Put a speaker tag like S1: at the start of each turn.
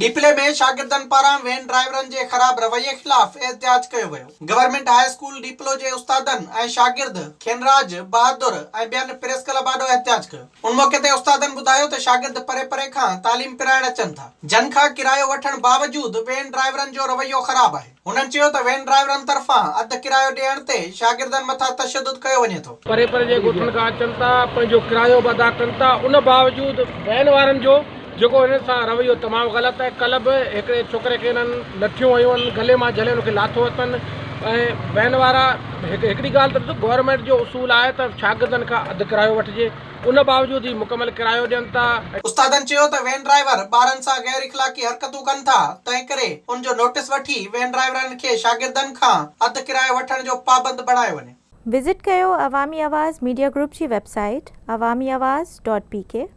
S1: ڏيپلي ۾ شاگردن پاران وين ڊرائيورن جي خراب رويي خلاف احتجاج ڪيو ويو. گورنمينٽ هاء اسڪول ڏيپلو جي استادن ۽ شاگرد کينراج بهادر ۽ ٻين پريس ڪلب آڏو احتجاج ڪيو. ان موقعي تي استادن ٻڌايو ته شاگرد پري پري کان تعليم پرائڻ اچن ٿا، جن کان ڪرايو وٺڻ باوجود وين ڊرائيورن جو رويو خراب آهي. هنن چيو ته وين ڊرائيورن طرفان اڌ ڪرايو ڏيڻ تي شاگردن مٿان تشدد ڪيو وڃي ٿو.
S2: پري پري جي ڳوٺن کان اچن ٿا، پنهنجو ڪرايو به ادا ڪن ٿا، ان باوجود وين وارن جو جيڪو هنن سان رويو تمام غلط آهي ڪلهه به هڪڙي ڇوڪري کي هنن لٺيون هنيون آهن گلي مان جهلي هن کي لاٿو اٿن ۽ وين وارا هڪ هڪڙي ڳالهه ته ڏسو گورنمينٽ جو اصول آهي ته شاگردن کان اڌ ڪرايو وٺجي ان باوجود هي مڪمل ڪرايو ڏين ٿا.
S1: استادن چيو ته وين ڊرائيور ٻارن سان غير اخلاقي حرڪتون ڪن ٿا تنهن ڪري ان جو نوٽيس وٺي وين ڊرائيورن کي شاگردن کان اڌ ڪرايو وٺڻ جو پابند بڻايو وڃي.
S3: وزٽ ڪيو عوامي آواز ميڊيا گروپ جي website Awami Awaz dot P K.